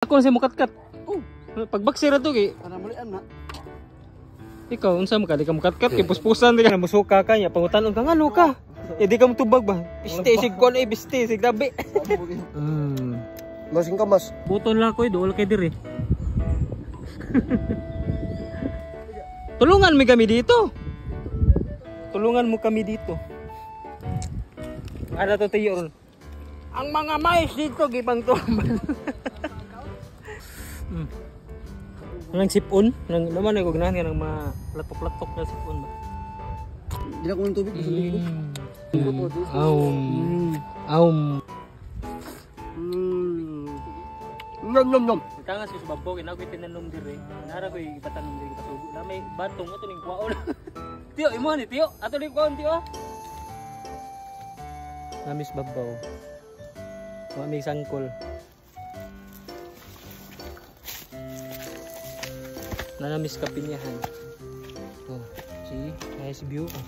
Ako na siya mukatkat. Oh, pagbaksira to kay Para mulian na. Ikaw unsa man ka, di ka mukatkat kay puspusan di ka musuka ka nya pangutan-on ka ngano ka. Eh di ka motubag ba? Biste sig kon eh biste sig tabi. Masing ka mas. Buton lang ko eh, dool kay dire. Tulungan mi kami dito. Tulungan mo kami dito. Ada to tiyo ron. Ang mga mais dito gipang tumbal. Nang sipon, nang naman ay gugnahan ka ng mga latok-latok na sipon ba. Di na ko ng tubig. Aum. Aum. Nom nom nom. Tangas ko sa babaw, kaya ako'y tinanom dire. Nara ko'y ipatanom dire pasugo. Na may batong ato ning kuwaon. Tiyo, imo ni tiyo. Ato ning kuwaon tiyo. Namis babaw. Wa may sangkol. Nanamis kapinyahan. Oh, see? Nice view. Oh.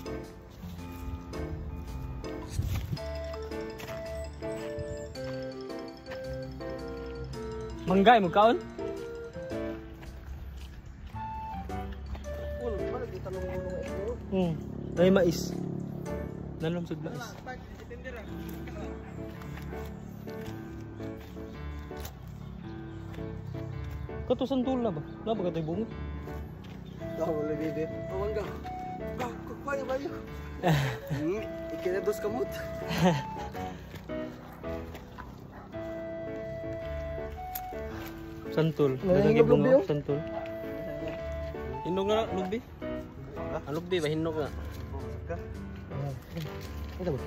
Mangga mo kaon? Ay mais. Nanom sud mais. Kato santol na ba? Na ba katoy bungo? Ako wala bebe. Oh mangga. Ba, kuya ba yun? Ikinados kamot. Santol. Dagang bungo santol. Hinog na lugbi. Ang lugbi ba hinog na? Ito ba?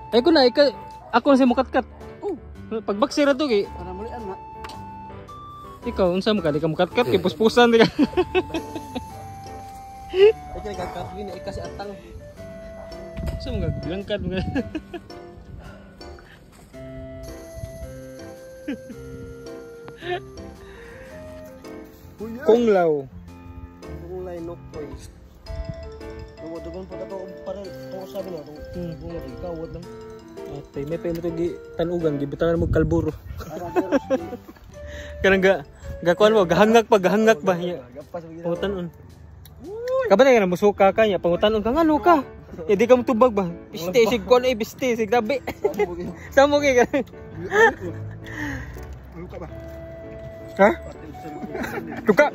Ay ko na ika ako na siya mukatkat. Oh, pagbaksira to kay para mulian na. Ikaw unsa man ka, di ka mukatkat kay puspusan di ka. Ay kay kakatkat gini ika si atang. Unsa man ka bilangkad mo. Kunglaw. Kunglay nokoy. Dugon pa to para to sabi na to. Bunga di kawat lang. Atay may pa imo to gi tanugan gibutangan mo kalburo. Kanang ga gakuan mo gahangak pa nya. Pangutan-on. Kabantay ka na musuka ka nya pangutan-on ka ngano ka. Eh di ka motubag ba? Biste sig kon eh biste sig tabi. Samo kay ka. Luka ba? Ha? Luka.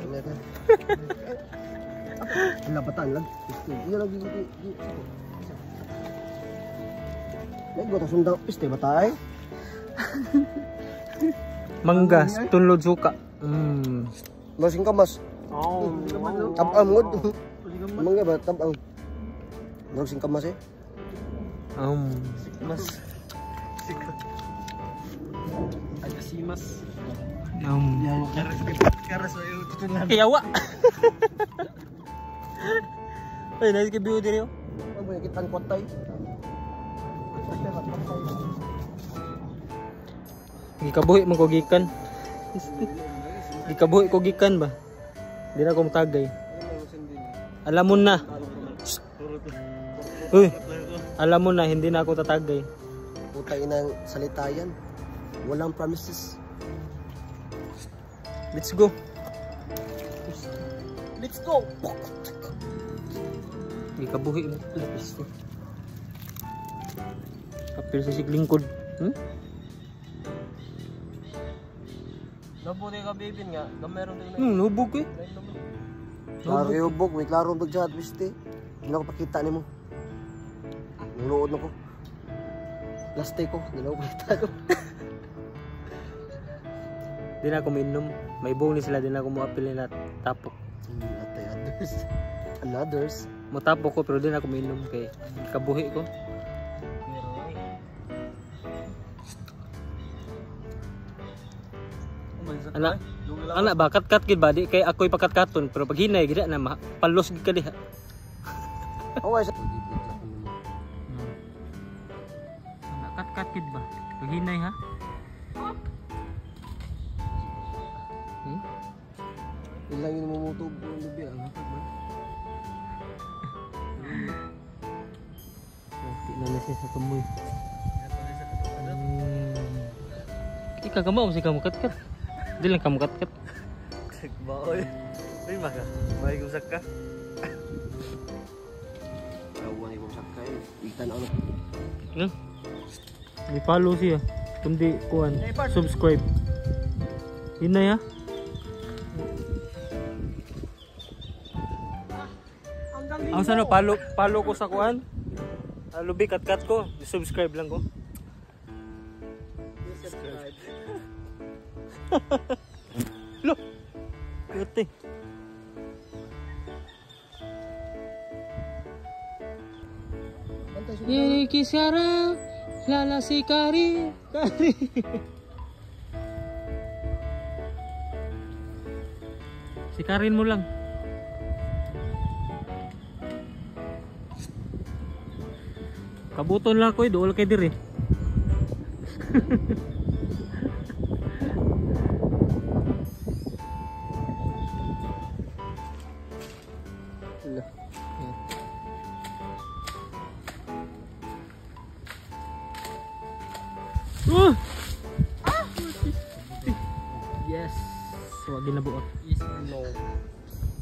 Labatan lang. Iya lagi di. Lagi gua sundang piste batay. Mangga, tunlod suka. Masing kamas. Oh. Tabang ngod. Mangga ba tabang. Murag sing kamas eh. Mas. Agasimas. Kiyawa. Ay, nice kay view diri oh. Ang kita kwatay. Gikabuhi man ko gikan. Gikabuhi ko gikan ba. Di na ko mutagay. Alam mo na. Uy. Alam mo na hindi na ako tatagay. Putay ng salita yan. Walang promises. Let's go. Let's go. Gikabuhi mo. Kapil sa siglingkod. Nabuti ka bibin nga. Meron din. Nubog eh. Klaro yubog, may klaro bag chat biste. Hindi na ko pakita nimo. Nangluod na ko. Last day ko, hindi na ko pakita ko. Di na ako mainom. May buong ni sila, di na ako muapil nila tapok. Atay others. Anothers. Mutapok ko pero di na ako mainom kay kabuhi ko. Ana, ana ba kat-kat gid ba di kay ako'y pakatkaton pero pag hinay gid na palos gid ka diha. Okay. Ana kat-kat gid ba? Pag hinay ha. Ilang yung namumutob ng lubi. Ang hapag ba? Di na siya sa tumoy. Ika ka mo si kamukatkat. Di lang kamukatkat. Baoy. Uy, maka. May gusak ka. Kawan ibang sakay. Itan ano. No? May follow siya. Kundi kuan, subscribe. Yun na ya. Ang sana follow ko sa kuan. Lubi kat-kat ko, subscribe lang ko. Subscribe. Lo. Puti. Yeri kisara lala si kari kari. Sikarin mo lang. Kabuton lang ko eh, dool kay diri. Yes. Wag ginabuot. Yes, no.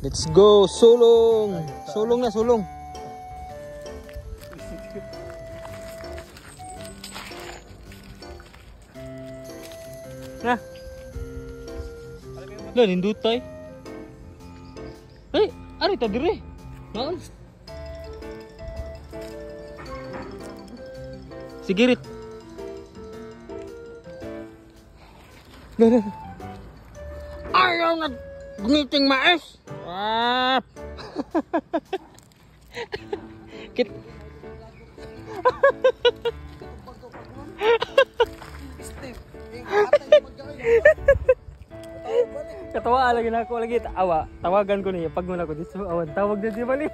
Let's go, sulong. Sulong na, sulong. Na. Lah nindutay. Hey, ari ta dire. Naon? Sigirit. Lah. Ayaw nga guniting mais. Ah. Kit. Katawa lagi na ako lagi awa. Tawagan ko niya pag muna ko dito awan tawag na di balik.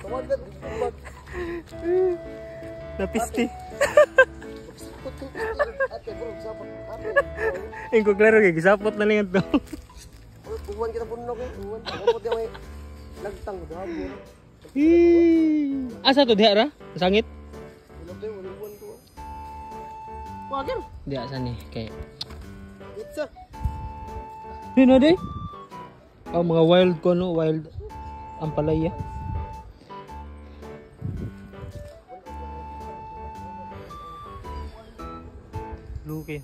Tawagan. Napisti. Ate bro, sapot. Ate. Ingko klaro kay gisapot na lang to. Uwan kita puno ko. Uwan. Kapot yung lagtang gabo. Asa to diha ra? Sangit? Uwan ko. Wagir. Diha sa ni kay. Itsa. Dino day? Oh, mga wild ko no, wild ampalaya. Luki.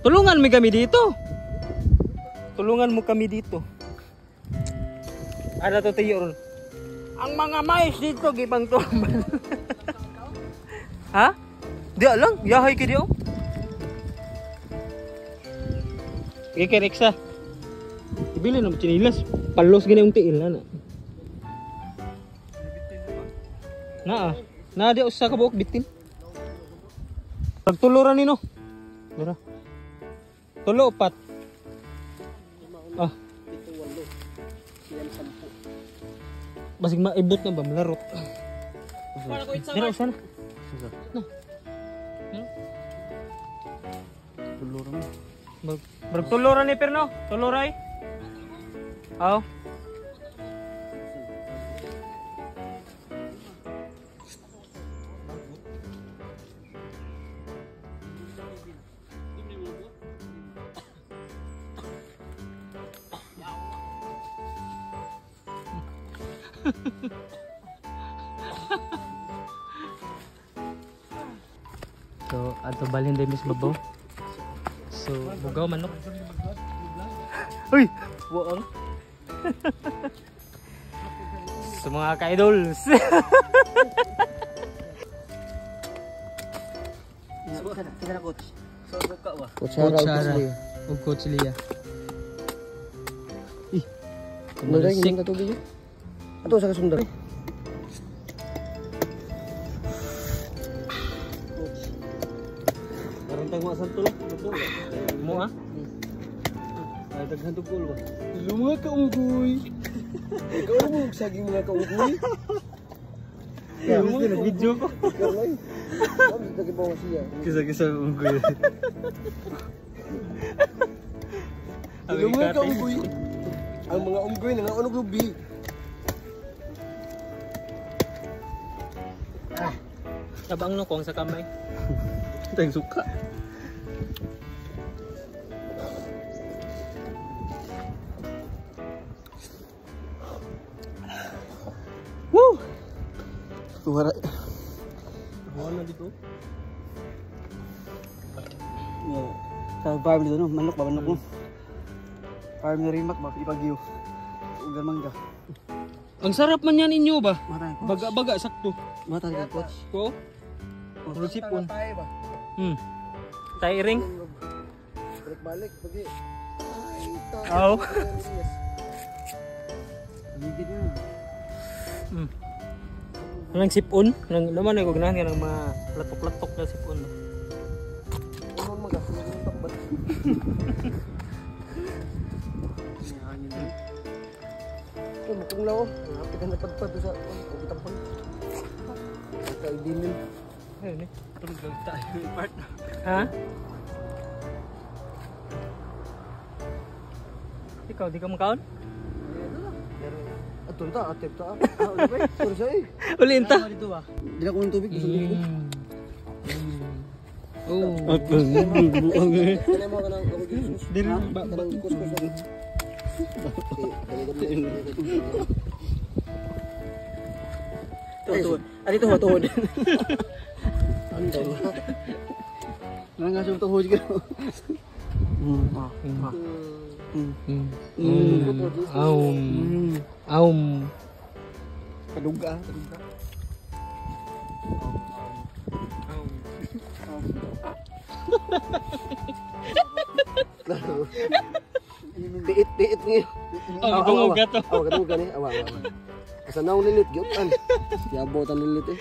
Tulungan mo kami dito. Tulungan mo kami dito. Ano to tayo ron? Ang mga mais dito gibang tuman. Ha? Di lang, yahay ki diyo. Sige kay Rexa. Ibili na mo chinilas. Palos gani yung tiil na. Naa. Naa di usa ka buok bitin. Pagtuluran nino. Dira. Tulo upat. Ah. 7, 8. 9, 10. Basig maibot na ba malarot. Dira usa na. Na. Tuluran. Brag tuluran ni Perno. Tuluray. Aw. So, ato balhin din mis babaw. So, bugaw manok. Uy, buong. So mga ka-idols. Sino coach? Coach Sara ug Coach Lia. Ih. Kumalasik. Ato sa kasundan. Karon tagwa sa tulok. Mo ah? Ay daghan tugol ba. Hello mga kaugoy. Ikaw mo saging mga kaugoy. Hello mga video ko. Ikaw lang. Kisa-kisa unggoy. Ilungan ka unggoy. Ang mga unggoy nangaon og lubi. Tabang no kong sa kamay. Tayong suka. Woo! Tuwara. Wala dito. Sa farm dito no, manok ba manok mo. Farm ni Rimac ba ipagyo. Ugan mangga. Ang sarap man yan inyo ba? Baga-baga sakto. Mata ni coach. Ko? Rusipon. Tiring. Balik-balik pagi. Aw. Ligid na. Nang sipon, nang naman ay ganahan ka ng mga latok-latok na sipon. Unon maga takbat. Ay, makunglaw. Hapit na napadpad sa utampon. Kaibigan. Ayun eh. Tulog lang tayo part. Ha? Ikaw, di ka makaon? Ato ta, atip ta. Sorry sa eh. Ulin ta. Di na ko ng tubig, gusto ko. Oh. Kanay mo ka ng kuskus. Diri ba kanang kuskus. Tuhod. Ari tuhod tuhod. Ano? Nang nga tuhod ka. Aum. Aum. Kaduga, kaduga. Aum. Klaro. Piit-piit niyo. Oh, dungog ka to. Awa, kadungog ka ni. Awa, awa. Asa naong lilit, gyutan. Yabo tan lilit eh.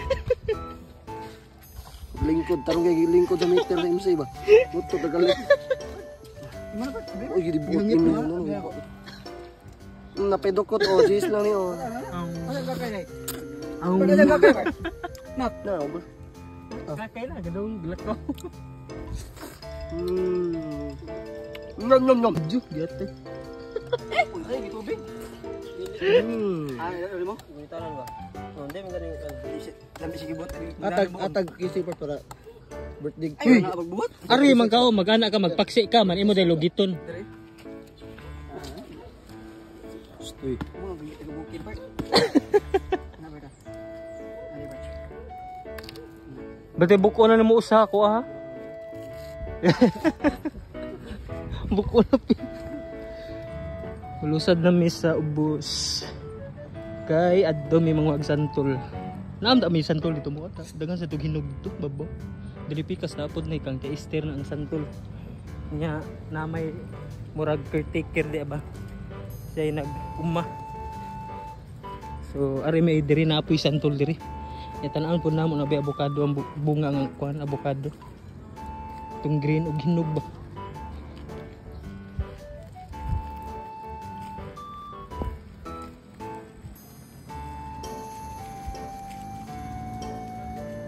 Lingkod, tarong kay lingkod sa meter na MC ba? Muto tagalit. Uy, gidibuot ni no. Napedokot oh, jis lang ni oh. Aum. Na, ubos. Kakay na, gadong glak ko. Nom nom nom. Ju, gate. Ay, gitubig. Ah, ano mo? Gunitanan ba? Oh, hindi mo ganing Lambi sige buhat. Atag atag kisi para birthday. Ay, wala pagbuhat. Ari man ka mag-ana ka magpaksi ka man imo dahil lugiton. Stoy. Mo bukid part. Na ba ka? Ari ba? Bate buko na namo usa ko ha. Buko na pi. Ulusad na mi sa ubos. Kay adto mi mga agsantol. Naam da mi santol dito mo ata. Dagan sa tug hinog to babo. Dili pikas na pod na ikang kay Easter na ang santol. Nya na may murag caretaker di ba? Siya nag-uma. So ari may diri na apoy santol diri. Ya tan-an pud namo na ba abokado ang bunga nga kuan abokado. Itong green ug hinog ba.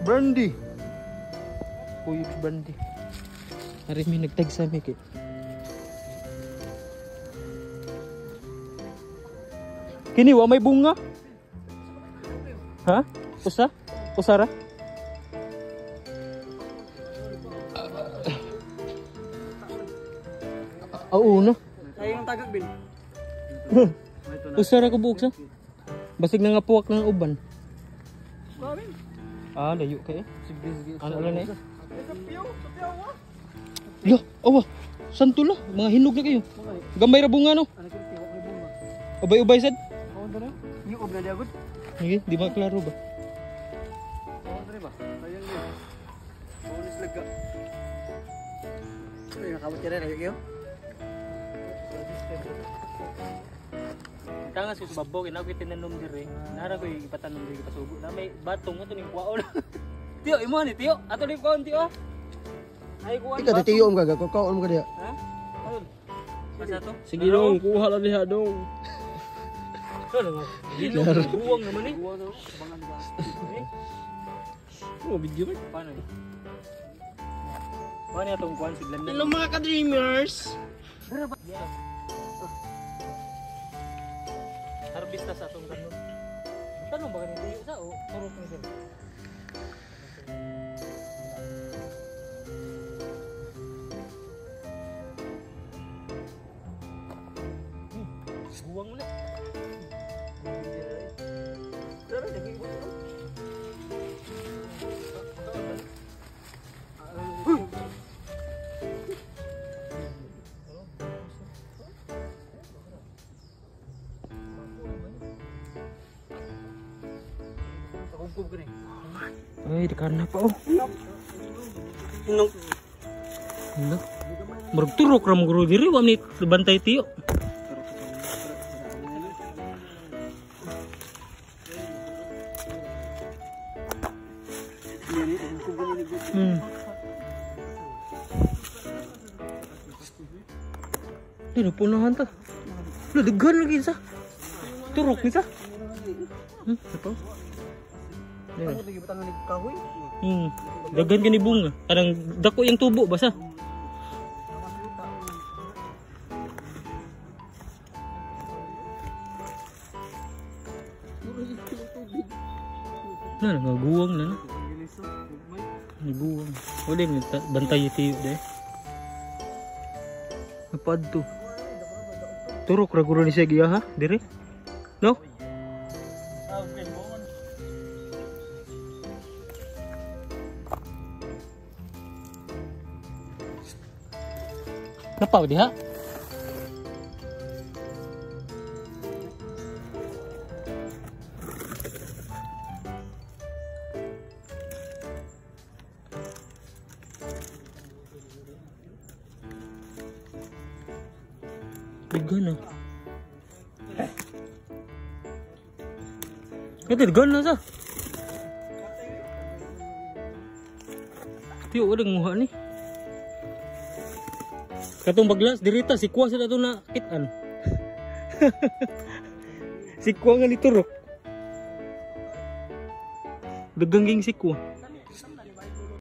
Brandy. Kuyog brandy. Ari may nagtag sa mi kay. Kini wa may bunga. Ha? Usa? Usara? Oo na. Ay, yung tagak bin. Usara ko buok sa. Basig na nga puwak ng uban. Ah, layo kayo. Ano lang na eh? Ya, awa. Santo la, mga hinog na kayo. Gamay ra bunga no. Ubay-ubay sad. Sige, di ba klaro ba? Tangas ko sa babo, kaya ako tinanom diri. Nara ko ipatanom diri pasugo. Na may batong ato ning kuwaon. Tiyo, imo ni tiyo. Ato ning kuwaon tiyo. Ay kuwan. Ikaw tiyo om gaga, kaon mo ka diha. Ha? Basta to? Sige dong, kuha lang diha dong. Buwang naman eh. Oh, video ba? Paano eh? Paano itong kuhan si Glenn? Hello mga ka-dreamers! Harvest ta sa atong tanom. Tanong ba kanina tiyo sa o turok ni sir? Guwang mo na. Ay, di ka na pa oh. Inog. Hala. Murag turok ra mo guro diri wa ni bantay tiyo. Di na punahan ta. Lah daghan lagi sa. Turok ni sa. Apa? Daghan kini bunga. Kanang dako yung tubo basta. Na nagaguwang na. Niguwang. Wala ni bantay tiyo de. Napad to. Turok ra guro ni siya giya ha dire. No? Napaw diha? Daghan na. Ito, daghan na sa. Tiyo, wala nguha ni. Katong baglas, dirita, si Kwa sila ito na kitan. Si Kwa nga ni Turok. Dagang ging si Kwa.